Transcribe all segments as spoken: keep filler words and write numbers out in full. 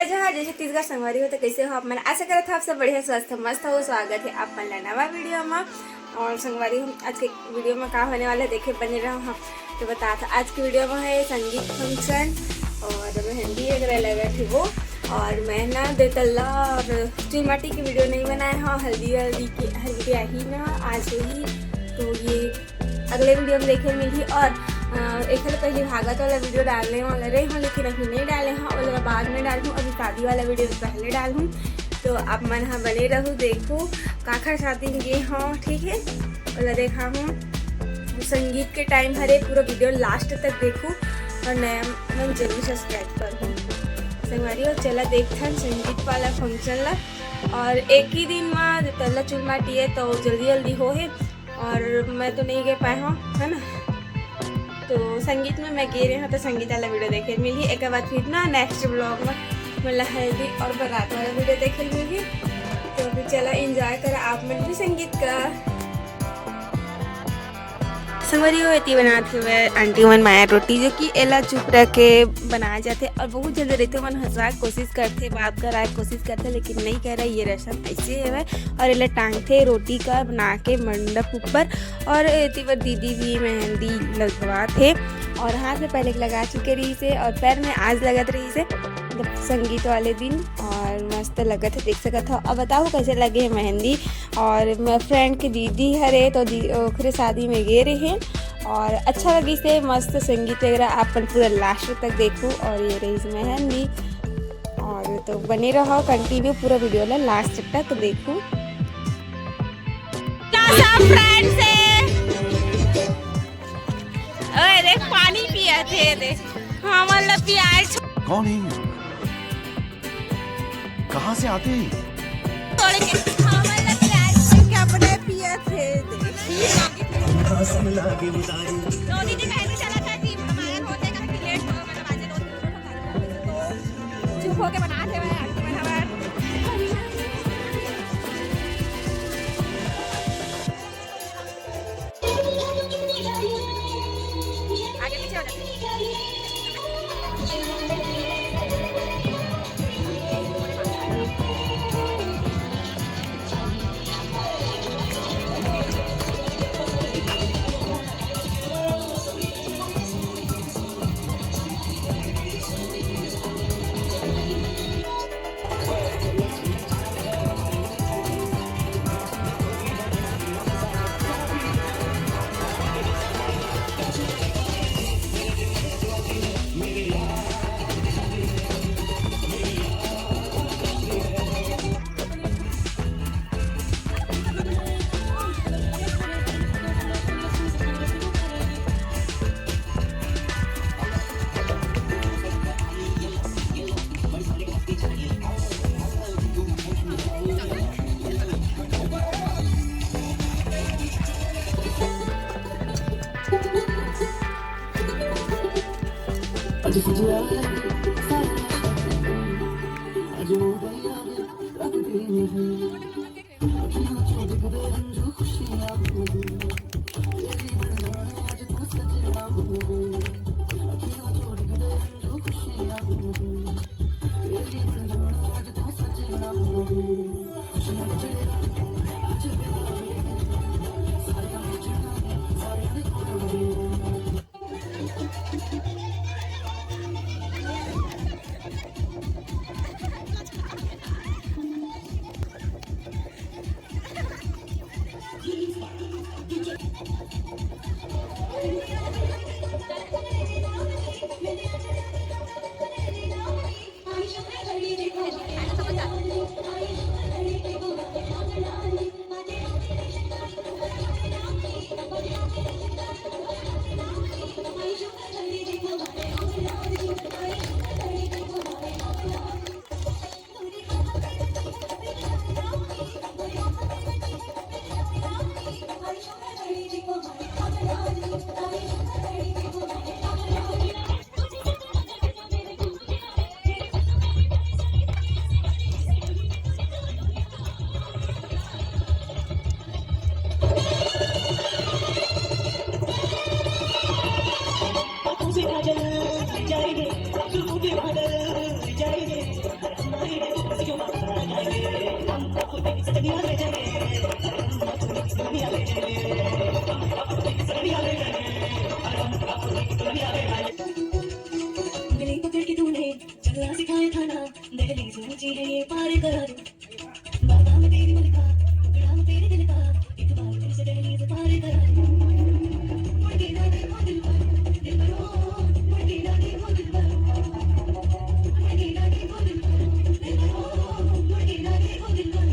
जय जोहार, जय छत्तीसगढ़। संगवारी हो तो कैसे हो आप मन? आशा करत हो आप सब बढ़िया, स्वस्थ, मस्त हो। स्वागत है आप मन ला नवा वीडियो में। और संगवारी हो, आज के वीडियो में का होने वाला है, देखे बने रहो हम। तो बता था, आज की वीडियो में है संगीत फंक्शन और मेहंदी वगैरह लगा थी वो। और मैं ना दे तल्ला और चुलमाटी की वीडियो नहीं बनाए हो, हल्दी हल्दी की, हल्दी आई ना आज ही। तो ये अगले वीडियो में देखे मिली। और अ, एक तो पहले भागत वाला वीडियो डालने वाला रहे हूँ, लेकिन अभी नहीं डाले हूँ, ओला बाद में डालूँ, अभी शादी वाला वीडियो पहले डालूँ। तो आप मन हा बने रहू, देखू काखर शादी में गे हूँ, ठीक है, ओला देखा हूँ। संगीत के टाइम हरे, पूरा वीडियो लास्ट तक देखू और नया मन जरूर सब्सक्राइब करूँ संगवारी। और चला देखथन संगीत वाला फंक्शन ला। और एक ही दिन में तल्ला चुलमाटी है तो जल्दी जल्दी हो है। और मैं तो नहीं गे पाए हूँ, है ना। तो संगीत में मैं गे रहे हूँ, तो संगीत वाला वीडियो देखे मिली। एक बार फिर ना नेक्स्ट व्लॉग में मोला हल्दी और बारात वाला वीडियो देखे मिली। तो अभी चला एंजॉय करा आप मन भी संगीत का। संगवारी हो, एती बनात हवे आंटी मन माया रोटी, जो कि एला चुप रह के बनाए जाथे और बहुत जल्दी रहिथे। मन हंसवाए के कोशिश करथे, बात कराए के कोशिश करथे, लेकिन नहीं करा, ये रसम ऐसे हवे। और एला टांगथे रोटी का बना के मंडप ऊपर। और एती बर दीदी भी मेहंदी लगवाथे और हाथ में पहले लगा चुके रहिसे और पैर में आज लगत रहिसे। मतलब संगीत वाले दिन और मस्त लगत है, देख सकत हो। अब बताओ कैसे लगे है मेहंदी। और मैं फ्रेंड के दीदी हरे तो दी-, ओकरे शादी में गे रहे और अच्छा लगिस है, मस्त संगीत वगैरह। आप मन पूरा लास्ट तक देखू और ये रहिस मेहंदी। और तो बने रहो कंटिन्यू, पूरा वीडियो ला लास्ट तक देखू। सब फ्रेंड से, ओए देख पानी पिया थे, देख हमन ला पियाए छ- कौन है ये? कहाँ से आते हैं? छोड़ के हमन ला पियाए छोड़ के अपने पिया थे, देख। तो दीदी कहे के चला था कि हमारा होते काहे कि लेट हो, मतलब आज दो तीन लोग होता है, तो चुप होके बना थे मैं, आंटी मन हमार। आगे पीछे हो जाते हैं। थाना दहलीज ऊंची है ये पार करा दो। बादाम तेरी मलिका, टुकड़ा में तेरे दिल का, एक बार फिर से दहलीज पार करा दो। मुड़ के ना देखो दिल पर, दिल पर ओ, मुड़ के ना देखो दिल पर, मुड़ के ना देखो दिल पर, दिल पर ओ, मुड़ के ना देखो दिल पर।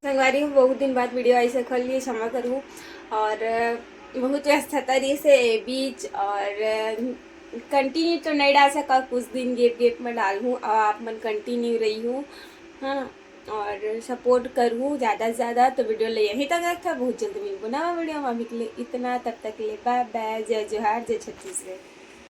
संगवारी हो, बहुत दिन बाद वीडियो आइस हे, कर लिए क्षमा करहू। और बहुत व्यस्तता रहिस हे ए बीच, और कंटिन्यू तो नहीं डाल सका, कुछ दिन gap gap में डालहूँ, और आप मन कंटिन्यू रहिहू, हाँ, और सपोर्ट करहू ज़्यादा से ज़्यादा। तो वीडियो ले यहीं तक रखा, बहुत जल्द मिलबो नवा वीडियो में। अभी के लिए इतना, तब तक के लिए बाय बाय, जय जोहार, जय छत्तीसगढ़।